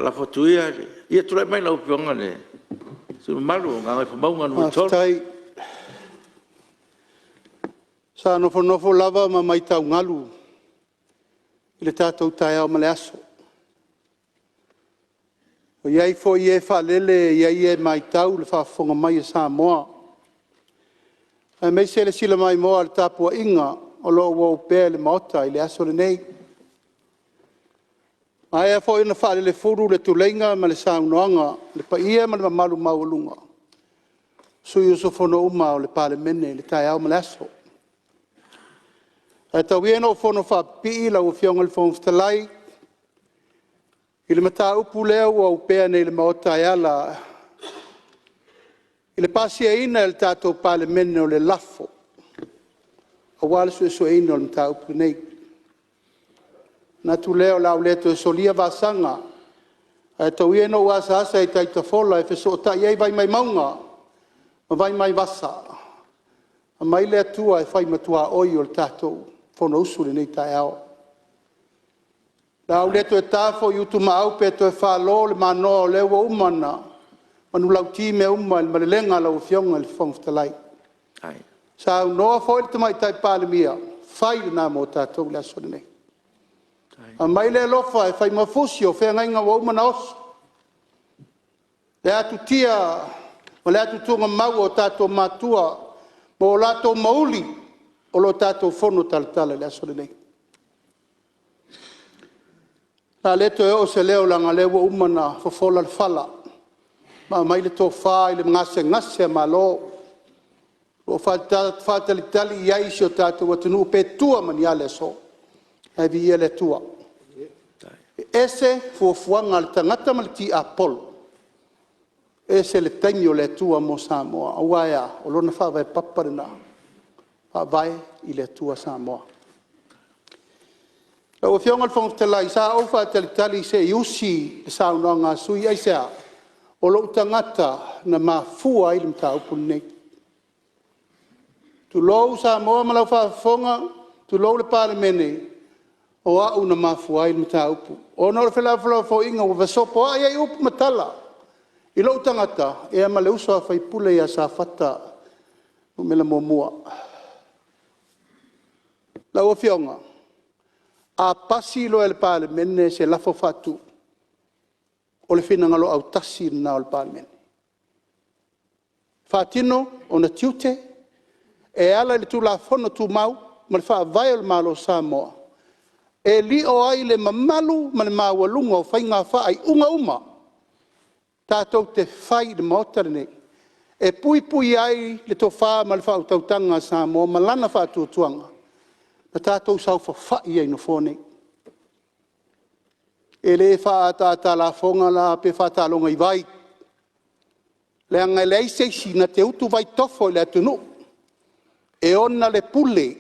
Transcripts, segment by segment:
lafo atu ia. Ia tulai mai lau Afioga i le sui usufono mamalu o Gagaifomauga 3. Faafetai. Sa nofonofo lava ma maitau galu i le tatou taeao ma le aso. E i ai foi e faalele e i ai e matau i le faafofoga mai a Samoa, aemaise le silamaimoa a le tapuaiga o lo o ua opea i le Maota i le aso lenei. Ua maea foi ona faalelefulu le tuleiga ma le saunoaga i le paia ma le mamalu maualuga o sui usufono uma o le Palemene i le taeao ma le aso. Ae tau ia ina ou fonofaapipii lau Afioga i le Fofoga Fetalai i le mataupu lea ua opea nei i le Maota e ala i le pasiaina e le tatou Palemene o le lafo aua le suesueina o le mataupu lenei. Ona manatu lea o le a ou le toe solia vasaga, ae tau ia ina ou asaasa i tai tafola e fesootai ai vai mai mauga ma vai mai vasa, aumai le Atua e fai ma tuaoi o le tatou Fonousu i lenei taeao. O le a ou le toe ta foi i utumaau pe toe falo le manoa o lea ua uma ona manulauti mea uma i le malelega a lau Afioga i le Fofoga Fetalai. Saunoa foi le Tamaitai Palemia, fai lena mo tatou i le aso lenei. Aumai le alofa e fai ma fusi o feagaiga ua uma ona oso, le atutia ma le atutugamau a o tatou matua ma o latou mauili o lo o tatou fonotalatala i le aso lenei. O le a le toe oo se leo leaga o lea ua uma ona fofola le fala ma aumai le tofa i le gasegase a Malo o lo o faatalitali i ai si o tatou atunuu pe tua ma ni a le aso, ae viia le Atua. E ese fuafuaga a le tagata ma le tiapolo, ese le taimi o le Atua mo Samoa. Aua e a? O Lona faavae papa lena, Faavae i le Atua Samoa. Lau Afioga i le Fofoga Fetalai, sa ou faatalitali se i usi le saunoaga a sui usufono. Aisea? O lou tagata na mafua ai le mataupu lenei. Tulou Samoa ma lau faafofoga, tulou le Palemene, o au na mafua ai le mataupu, ona o le felafolafoaiga ua fesopoai ai upu ma tala i lou tagata ma le uso a sui usufono ia Safata 1. Lau Afioga, a pasi loa e le Palemene se lafo faatu, o le finagalo autasi lena o le Palemene, e faatino ona tiute e ala i le Tulafono Tumau ma le Faavae o le Malo o Samoa, e lio ai le mamalu ma le maualuga o faiga faaiuga uma tatou te fai i le Maota lenei, e puipuia ai le tofa ma le faautautaga a Samoa ma lana faatuatuaga na tatou saofafai ai i nofoa nei. E le faaataata a lafoga la pe faataaloga i vai, leaga e leai se isi na te utuvai tofo i le atunuu e ona le pule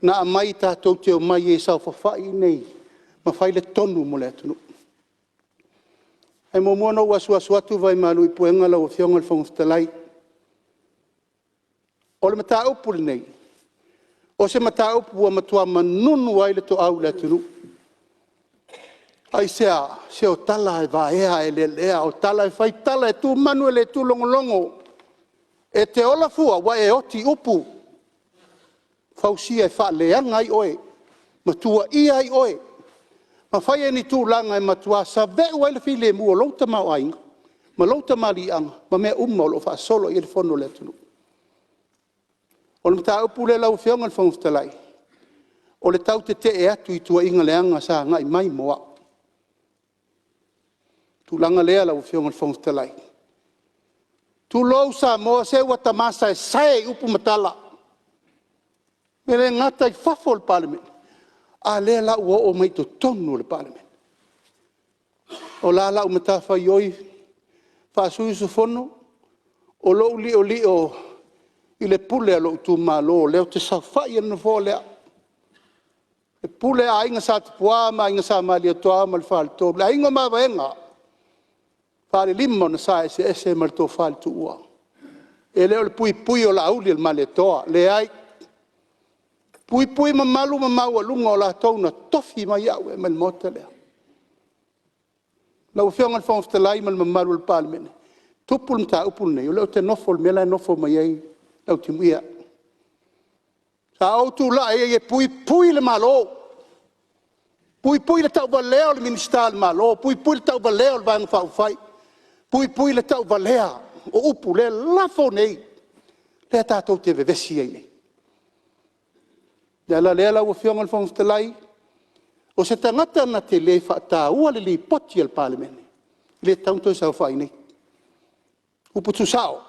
na aumai tatou te omai ai e saofafai i inei ma fai le tonu mo le atunuu. Ae muamua ona ou asuasu atu vai malu i puega lau Afioga i le Fofoga Fetalai. O le mataupu lenei, o se mataupu ua matua manunu ai le toau i le atunuu. Aisea? Se o tala lava e vaea ae lelea, o tala e fai tala, e tu manu e le tu logologo. E te ola fua ua e oti i upu, fausia e faaleaga ai oe ma tuuaia ai oe ma fai ai ni tulaga e matua saveu ai le filemu o lou tamaoaiga ma lou tamaliiaga ma mea uma o lo o faasolo i ai le Fono a le atunuu. O le mataupu lea lau Afioga i le Fofoga Fetalai, o le tau tetee atu i tuuaiga leaga sa agai mai mo au. O le tulaga lea lau Afioga i le Fofoga Fetalai. Tulou Samoa, se ua ta masaesae i upu ma tala, e le gata i fafo o le Palemene, a o lea la ua oo mai i totonu o le Palemene. O la lau matafaioi faa-sui usufono, o lou liolio i le pule a lou itumalo o lea ou te saofai ai i le nofoa lea, e pule Aiga Sa Tupua ma Aiga Sa Malietoa ma le Faletolu, le Aiga o Mavaega, Falelima o Sa Eseese ma le Tofa i le Tuua. E le o le puipui o Laauli o le Malietoa, leai, e puipui mamalu ma maualuga o latou na tofi mai au e aumai i le Maota lea. Lau Afioga i le Fofoga Fetalai ma le mamalu o le Palemene, tupu le mataupu lenei, o lea ou te nofo i le mea la e nofo mai ai Lautimuia. Sa ou tulai ai e puipui le Malo, puipui le tauvalea o le Minisita o le Malo, puipui le tauvalea o le Vaega Faaupufai, puipui le tauvalea o upu o lea e lafo nei, lea tatou te vevesi ai nei. O le ala lea lau Afioga i le Fofoga Fetalai, o se tagata na te le faataua le Lipoti a le Palemene, e le tatau ona toe saofai i inei. Upu tuusao,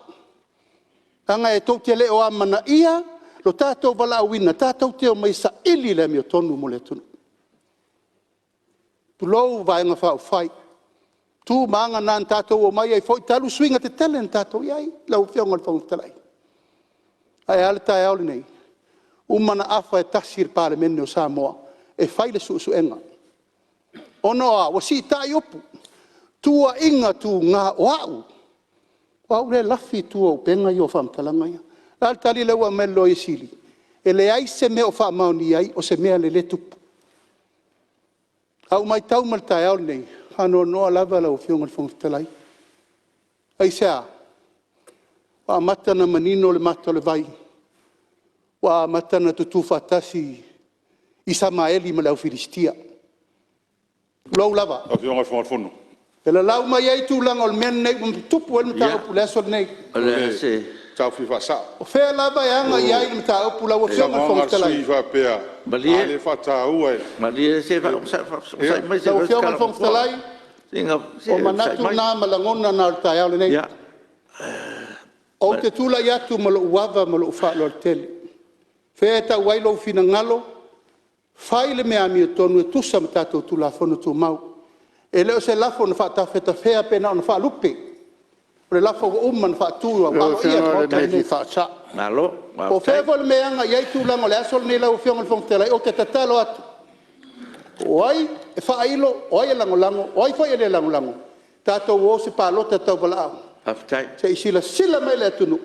leaga tou te le o amanaia lo tatou valaauina tatou te omai e saili le amiotonu mo le atunuu. Tulou Vaega Faaupufai, tu ma aga na tatou omai ai foi talu suiga tetele na tatou i ai lau Afioga i le Fofoga Fetalai. Ae a le taeao lenei? Ua uma ona afa e tasi le Palemene o Samoa e fai le suesuega. Ona o a? Ua siitai upu, tuuaiga tuga o au, o au lea e lafi i tua o upega ia o faamatalaga ia. O le a le tali lea ua aumai e le Loia Sili? E leai se mea o faamaonia ai o se mea e le tupu. A ou matau mai i le taeao lenei, e faanoanoa lava lau Afioga i le Fofoga Fetalai. Aisea? Ua amata ona manino le mata o le vai, ua amata ona tutu faatasi Isamaeli ma le au Filistia, tulou lava. E lalau mai ai tulaga o le mea lenei ua tupu ai le mataupu i le aso lenei. O le a se... O fea lava e aga i ai le mataupu lau Afioga i le Fofoga Fetalai? Malie, malie se i onosai mai Lau Afioga i le Fofoga Fetalai, o manatu na ma lagona na o le taeao lenei. Ou te tulai atu ma lou ava ma lou faaaloalo tele, o fea e tau ai lou finagalo, fai le mea amiotonu e tusa ma tatou Tulafono Tumau. E le o se lafo na faatafetafea pe na ona faalupe, o le lafo ua uma ona faatu aloaia e le Maota lenei. Malo Po o fea foi le mea e aga i ai le tulaga o le aso lenei lau Afioga i le Fofoga Fetalai, ou te tatalo atu, po o ai e faailo, o ai e lagolago, o ai foi e le lagolago, tatou o i se palota tauvalaau se i silasila mai le atunuu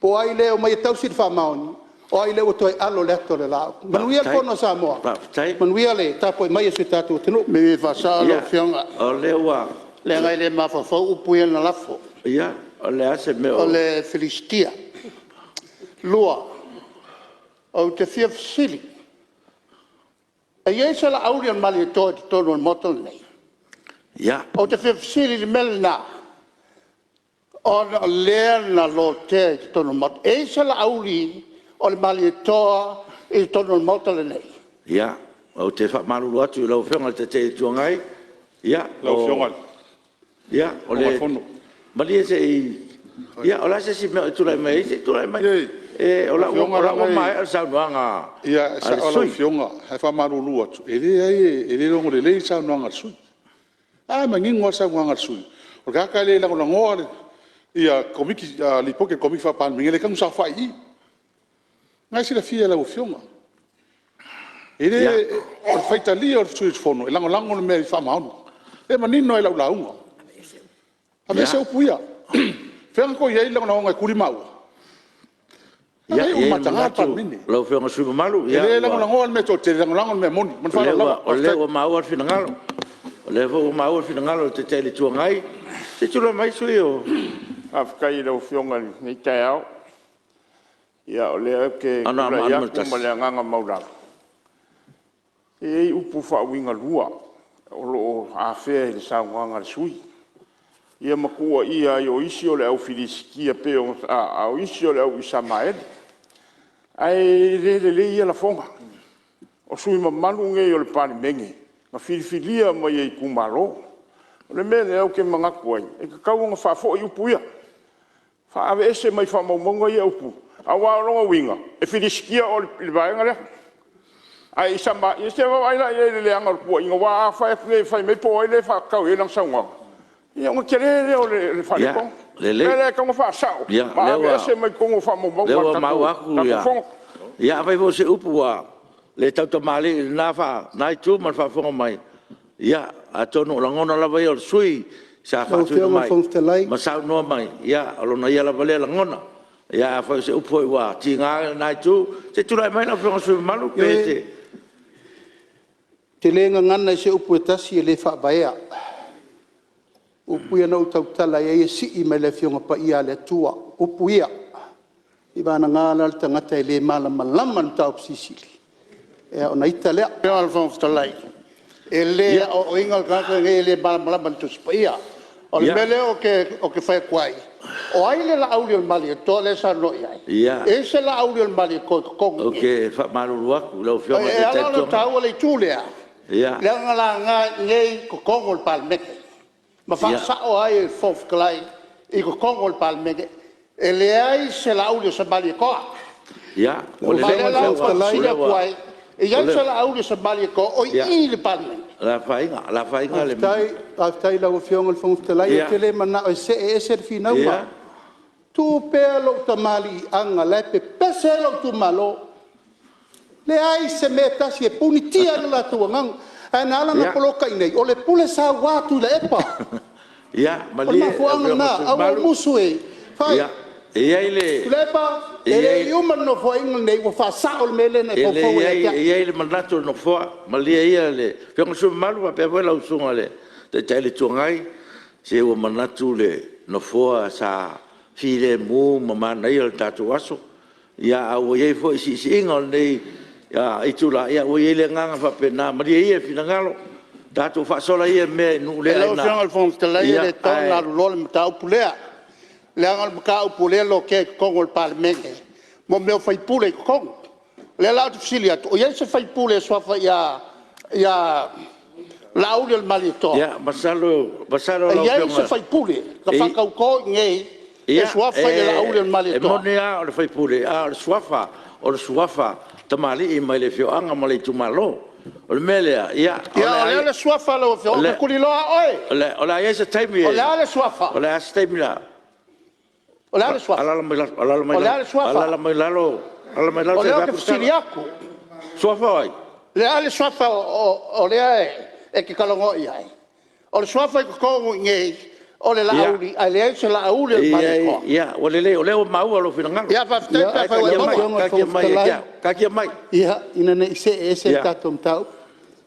po o ai lea e omai e tausi le faamaoni, o ai lea ua toe alo i le ata o le laau. Manuia le Fono a Samoa, manuia le tapuai mai a si o tatou atunuu. Manuia le faasoa lau Afioga, O lea ua... leaga e le mafaufau upu ia na lafo. O le a se mea o... O le Filistia. Lua, ou te fia fesili, e i ai se Laauli o le Malietoa i totonu o le Maota lenei? Ou te fia fesili i le mea lena, ona o lea na lotea i totonu o le Maota. E i ai se Laauli o le Malietoa i totonu o le Maota lenei? Ia, ou te faamalulu atu i lau Afioga i le Taitai o le Itu Agai, ia, malie se i... Ia, o le a se isi mea o e tulai mai ai? Se i tulai mai. O la ua maea le saunoaga a le sui usufono. Ia, e sao lau Afioga, ae faamalulu atu, e leai e le logo lelei le saunoaga a le sui usufono. O la e manino lava le saunoaga a le sui usufono, o le tagata e le lagolagoina Lipoti a le Komiti Faa-Palemene e le tatau ona saofai i i. O lena e silafia e lau Afioga. E le o le faitalia o le sui usufono e lagolago le mea e faamaoni. O lea e manino lava i lau lauga. Aveese upu ia. O fea na tou i ai le lagolagoina e tuli maua? Ia, E e i ai le mataga le manatu Palemene. lau Afioga i le sui usufono mamalu, E le lagolagoina le mea e toatele, e lagolago i le mea moni. Ma le faaaloalo lava. o lea ua maua le finagalo. O lea foi ua maua le finagalo o le Taitai o le Itu Agai. Se i tulai mai le sui usufono mo Faafetai i lau Afioga i lenei taeao. Ia o lea ou te Anoamaa tulai atu 1. ma le agaga maualalo, e i ai upu faauigalua o lo o afea i le saunoaga a le sui usufono ia ma tuuaia ai o isi o le au Filisitia pei ona… a o isi o le au Isamaeli. Ae le lelei ia lafoga. O sui usufono mamalu nei o le Palemene na filifilia mai e itumalo. O le mea lea ou te manatu ai, e tatau ona faafoi upu ia, aveese mai faamaumauga ia upu, aua o lona uiga e Filisitia oe i le vaega lea. Ae Isamaeli… ia se i vaai la i ai i le leaga o le tuuaiga? Aua a fai atu nei fai mai po o ai lea e faatatau i ai lana saunoaga, ia ona tele lea o le faaletonu. Ia O le lelei, mea lea e tatau ona faasao ma aveese mai totonu o o lea faamaumauga a ua le maua atu tatou Fono. Ia afai foi o se upu ua le tautamalii i lena itu ma le faafofoga mai, ia atonu o lagona lava ia o le sui usufono sa Lau faatuina Afioga i le mai Fofoga Fetalai… ma saunoa mai, ia o lona ia lava lea lagona. Ae afai o se upu foi ua tiga lena itu, se i tulai mai lau Afioga i le sui usufono mamalu pe e te… Ioe, ou te le gagana i se upu e tasi e le faavaea. O upu ia na ou tautala i ai e sii mai le Afioga Paia a le Atua, upu ia. Seiavagana la le tagata e le malamalama i le Mataupu Silisili, ona ita lea. Lau Afioga i le Fofoga Fetalai, e le aoaoina le tagata lenei e le malamalama i le Tusi Paia. O le mea lea ou te fai atu ai, o ai le Laaulialemalietoa lea e saunoa i ai? E i ai se Laaulialemalietoa i totonu i Ou inei? te faamalulu atu i lau Afioga i le E Taitai ala o le ona Itu Agai. taua le itu lea, leaga na laga i inei i totonu o le Palemene ma faasao ai e le Fofoga Fetalai i totonu o le Palemene, e leai se Laaulialemalietoa. Ua Lau Ma o lelei lea Afioga i le la Fofoga ua o ou Fetalai… fesili lea atu ua ai, e i ai se Laaulialemalietoa o i i i le Palemene? O le a afaina le… Faafetai i lau Afioga i le Fofoga Fetalai, ou te le manao e see ese le finauga. Tuu pea lou tamaliiaga o la e pepese ai lou itumalo. E leai se mea e tasi e punitia ai lo latou agaga. Ae na ala ona poloka i inei, o le pule saua a Tuilaepa. O le Malie lau mafuaaga Afioga i le lena, sui usufono aua mamalu, musu e fai. e i ai le… Tuilaepa, e le i uma le Nofoaiga lenei ua faasao le mea lea na e faufauina ia te au. E i ai le manatu o le Nofoa, malie ia le Afioga i le sui usufono mamalu faapea foi lau Susuga i le Taitai o le Itu Agai, se ua manatu le Nofoa sa filemu ma manaia le tatou aso, ae ua i ai foi siisiiga o lenei itula, ua i ai le agaga faapena, malie ia finagalo, tatou faasola ia mea i nuu le Lau aina. Afioga i le Fofoga Fetalai e le tatau ona aluloa le mataupu lea, leaga o le mataupu o lea e lotea i totonu o le Palemene mo mea o sui usufono i totonu. O lea la ou te fesili atu, o i ai se sui usufono e suafa ia Laaulialemalietoa? Ia, masalo E lau i ai se Afioga… sui usufono na faatauto i inei e suafa E Laaulialemalietoa? moni lava o le sui usufono, a o le suafa o le suafa o tamalii mai le afioaga ma le itumalo. O le mea lea, ia, o Ia o le a le suafa o lau afioga? Ou te tuliloa oe. le a i ai se taimi… O le a le suafa? O le a se taimi o le a… O le a le suafa? Alaala mai lalo, O le a le suafa? alaala mai lalo O se i lea fai ou te atu le tala. fesili atu. Suafa o ai? O le a le suafa o lea e te talanoa i ai? O le suafa i totonu i inei o le Laauli ae leai se Laaulialemalietoa. Ia, ua lelei o lea ua maua lou finagalo. Ia faafetai pe afai ua e Lau maua. Afioga i le Taatia Fofoga mai ia te Fetalai, au, taatia mai. ina ne i see ese le tatou mataupu,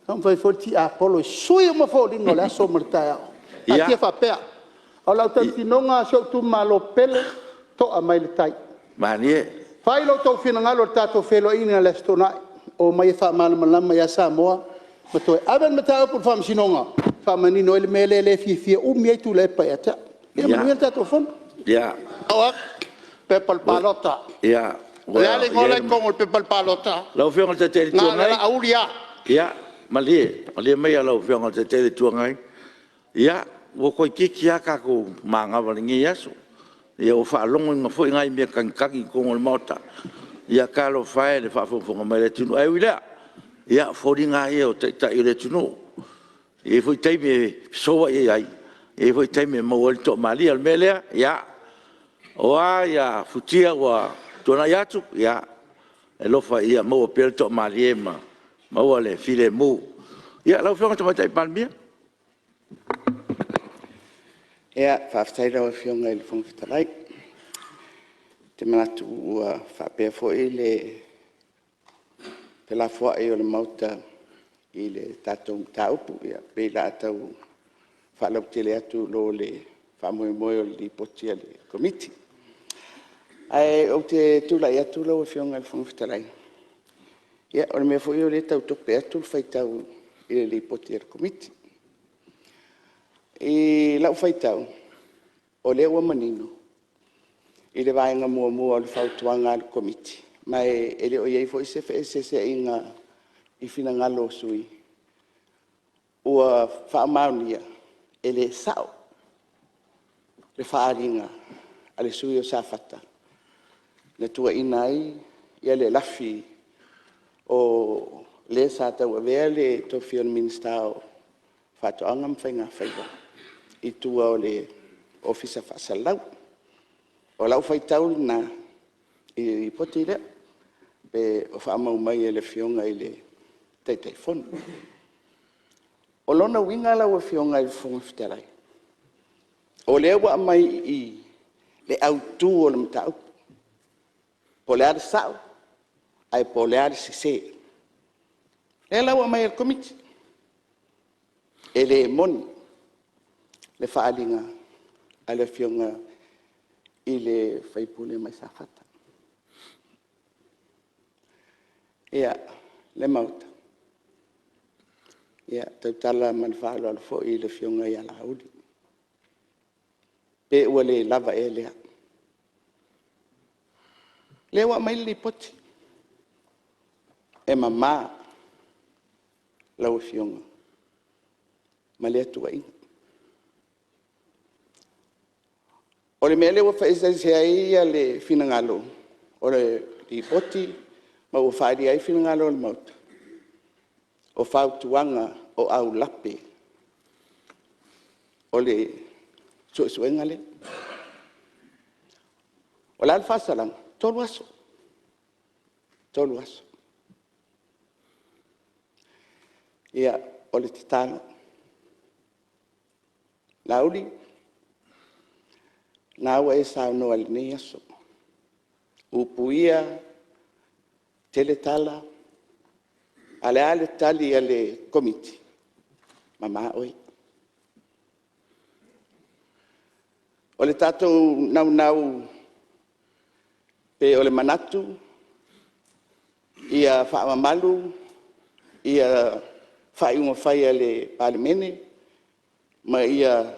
taumafai foi le tiapolo e sui uma foliga o le aso ma le taeao. Taatia faapea. O lau tautinoga si ou itumalo pele, to'a mai le tai. Malie. Fai lo outou finagalo i le tatou feiloaiga i le Aso Toonai, omai e faamalamalama ia Samoa ma toe ave le mataupu i le Faamasinoga e faamanino ai le mea lea e fiafia umi ai Tuilaepa ia te au. Ia manuia le tatou Fono. Oo atu, pepa o le palota. O le a le igoa la e i totonu o le pepa o le palota? Lau Afioga i le Taitai o le Itu Na o le Agai, Laauli lava. ia malie maia lau Afioga i le Taitai o le Itu Agai. Ia, ua toeitiiti lava tatou manava i lenei aso. Ia ua faalogoina foi nai mea tagitagi i totonu o le Maota. Ia talofa e i le faafogafoga mai a le atunuu. Ae ui i lea, ia o foliga lava ia o Taitai o le atunuu, e i ai foi taimi e fesouai ai, e i ai foi taimi e maua ai le toamalie. O le mea lea, ia, o a futia ua tuanai atu, ia alofa ia maua pea le toamalie ma maua le filemu. Ia, lau Afioga i le Tamaitai Palemia. Faafetai i lau Afioga i le Fofoga Fetalai. Ou te manatu ua faapea foi le felafoai o le Maota i le tatou mataupu, e pei o le a tau faalautele atu i lo le faamoemoe o le Lipoti a le Komiti. Ae ou te tulai atu lau Afioga i le Fofoga Fetalai, ia o le mea foi o lea e tau tope atu le faitau i le Lipoti a le Komiti. I lau faitau, o lea ua manino i le vaega muamua o le fautuaga a le Komiti, ma e le o i ai foi se feeseeseaiga i finagalo o sui usufono, ua faamaonia e le sao le faaaliga a le sui usufono o Safata na tuuaia ai le lafi o le sa tauavea le tofi o le Minisita o Faatoaga ma Faigafaiva i tua o le Ofisa Faasalalau. O lau faitau lena i le Lipoti lea o faamau mai e le Afioga i le Taitaifono. O lona uiga lau Afioga i le Fofoga Fetalai, o lea ua aumai i i le autu o le mataupu, po o le a le sao ae po o le a le sese. O lea la ua aumai e le Komiti, e le moni le faaaliga a le Afioga i le sui usufono mai Safata. Lemaota, e tautala ma le faaaloalo foi i le afioga ia Laauli, pe ua le lava ea lea? O lea ua aumai le Lipoti, e mama lau Afioga ma lea tuuaiga. O le mea lea ua faaeseese ai le finagalo o le Lipoti ma ua faaalia ai finagalo o le Maota, o fautuaga o aulape o le suesuega lea. O le a le faasalaga? E 3 aso, 3 aso. Ia, o le tatalo, Laauli, o lena ua e saunoa i lenei aso, upu ia, tele tala, a o le a le tali a le Komiti? Mama oe. O le tatou naunau pe o le manatu ia faamamalu faaiuga fai a le Palemene ma ia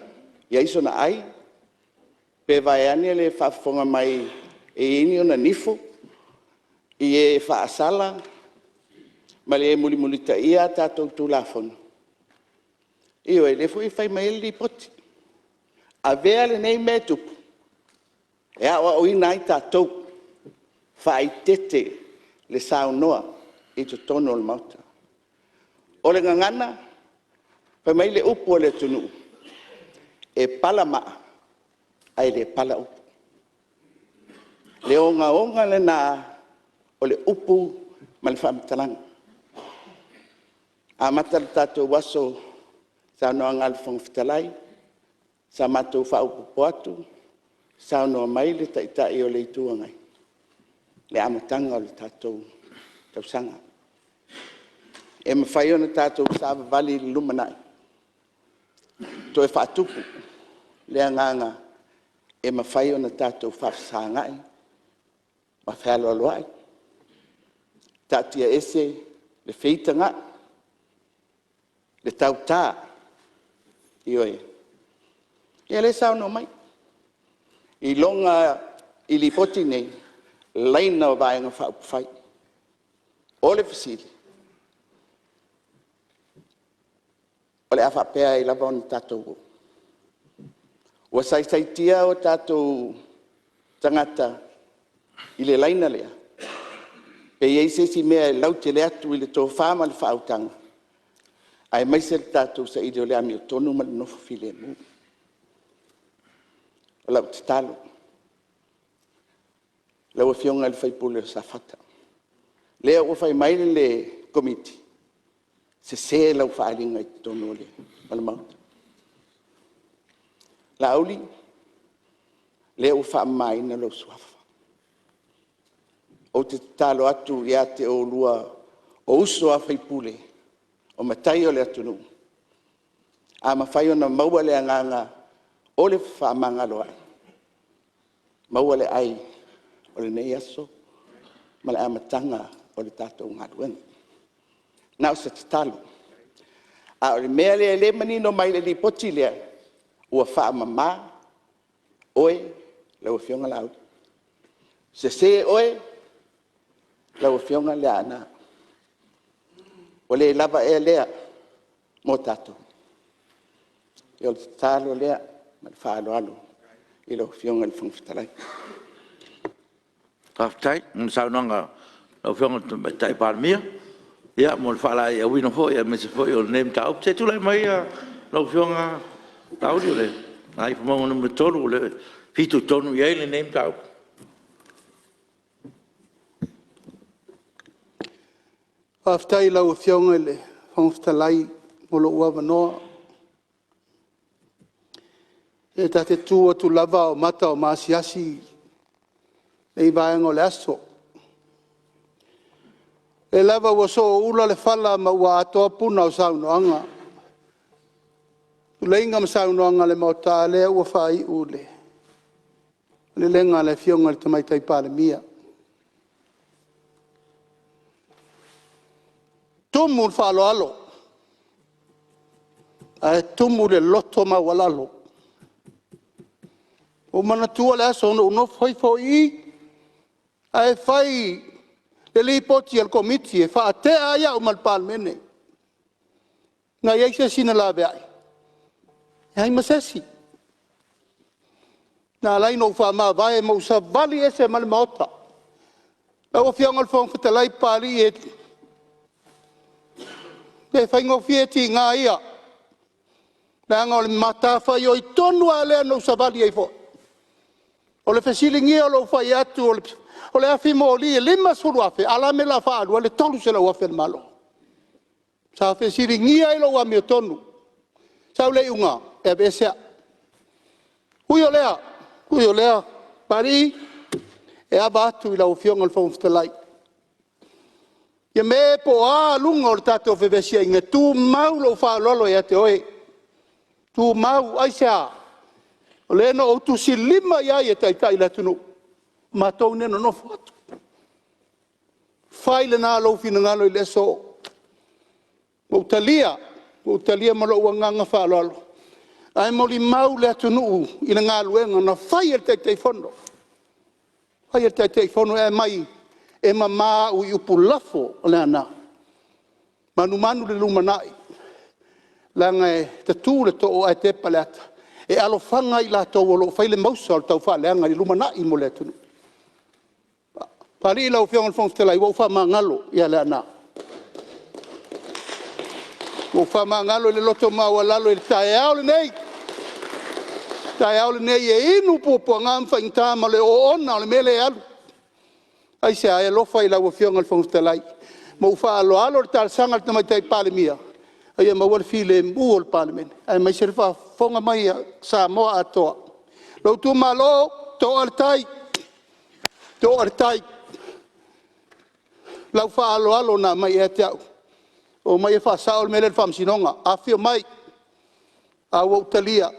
i ai sona ai, pe vaeane le faafofoga mai e i ai ni ona nifo i e faasala ma le mulimulitaia a tatou Tulafono? Ioe, o lea foi e fai mai ai le Lipoti, avea lenei mea e tupu e aoaoina ai tatou, faaeteete le saunoa i totonu o le Maota. O le gagana fai mai le upu a le atunuu, e pala maa ae le pala upu. O le ogaoga lena o le upu ma le faamatalaga. E amata le tatou aso i le saunoaga a le Fofoga Fetalai, sa matou faaopoopo atu, saunoa mai le Taitai o le Itu Agai, le amataga o le tatou tausaga. E mafai ona tatou savavali i le lumanai, toe faatupu le agaga e mafai ona tatou faafesagai ma fealoaloai, taatia ese le feitagai, le tauta, ioe. Ia o lea e saunoa mai i Lipoti nei laina o Vaega Faaupufai. O le fesili; o le a faapea ai lava ona tatou o? Ua saisaitia o tatou tagata i le laina lea? Pe i ai se isi mea e lautele atu i le tofa ma le faautaga aemaise le tatou saili o le amiotonu ma le nofo filemu. O lau tatalo, lau Afioga i le sui usufono mo Safata, lea ua fai mai le Komiti, sese lau faaaliga i totonu o le Maota. Laauli, lea ua faamamaina lou suafa. Ou te tatalo atu ia te oulua o uso a sui usufono, o matai o le atunuu, a mafai ona maua le agaga o le fefaamagaloai, maua le ai o lenei aso ma le amataga o le tatou galuega. Na o se tatalo. A o le mea lea o lea e manino mai le Lipoti lea, ua faamama oe lau Afioga Laauli, sese oe lau Afioga Leaana. Ua le lava ea lea mo tatou? Ia o le tatalo lea ma le faaaloalo i lau Afioga i le Fofoga Fetalai. Faafetai mo le saunoaga a lau Afioga i le Tamaitai Palemia mo le faalaeiauina foi aemaise foi o lenei mataupu. Se i tulai mai lau Afioga Laauli o le Gagaifomauga 3 o lo o fitoitonu i ai lenei mataupu. Faafetai i lau Afioga i le Fofoga Fetalai mo lou avanoa. Ia ta te tu atu lava a o mata o maasiasi lenei vaega o le aso. O lea lava ua sooula le fala ma ua atoa puna o saunoaga. Tuleiga ma saunoaga a le Maota, a o lea ua faaiu le malelega a le Afioga i le Tamaitai Palemia. E tumu i le faaaloalo ae tumu i le loto maualalo. Ua ou manatua le aso na ou nofo ifo i i ae fai le Lipoti a le Komiti e faatea ai au ma le Palemene. Na i ai se isi na laveai? Leai ma se isi. Na ala ai ona ou faamavae ma ou savali ese ma le Maota. Lau Afioga i le Fofoga Fetalai Papalii, e le faigofie tiga ia, leaga o le matafaioi tonu lava lea na ou savali ai foi. O le fesiligia o lou fai atu o le afi moli e $50,000 a o le a le mea o le a faaalu ai le $300,000 a le Malo? Sa fesiligia ai lou amiotonu, sau le iuga, e aveese au. Ui o lea, ui o lea, Papalii, e ava atu i lau Afioga i le Fofoga Fetalai, Fiame po o a luga o le tatou fevesiaiga, e tumau lou faaaloalo ia te oe, tumau. Aisea? O le na ou tusilima i ai e taitai le atunuu, o matou lea na nonofo atu. Fai lena lou finagalo i le aso. Ua ou talia, ua ou talia ma lou agaga faaaloalo, ae molimau le atunuu i le galuega na fai e le Taitaifono, fai e le Taitaifono. E aumai, e mama au i upu lafo o Leaana, manumanu i le lumanai, leaga e tatu le too ae tepa le ata, e alofaga i latou o lo o fai le mausa o le taufaaleaga i le lumanai mo le atunuu. Papalii, lau Afioga i le Fofoga Fetalai, ua ou faamagalo ia Leaana. Ua ou faamagalo i le loto maualalo i le taeao lenei, le taeao lenei e inu puapuaga ma faigata ma le oona o le mea lea e alu. Aisea? E alofa i lau Afioga i le Fofoga Fetalai ma ou faaaloalo i le talosaga a le Tamaitai Palemia, a ia maua le filemu o le Palemene, aemaise le faafofoga mai a Samoa atoa. Lou itumalo, toa le tai, toa le tai i lau faaaloalo na aumai ia te au, omai e faasao le mea lea i le Faamasinoga. Afifio mai, a ua ou talia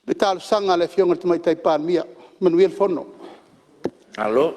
le talosaga a le Afioga i le Tamaitai Palemia. Manuia le Fono. Malo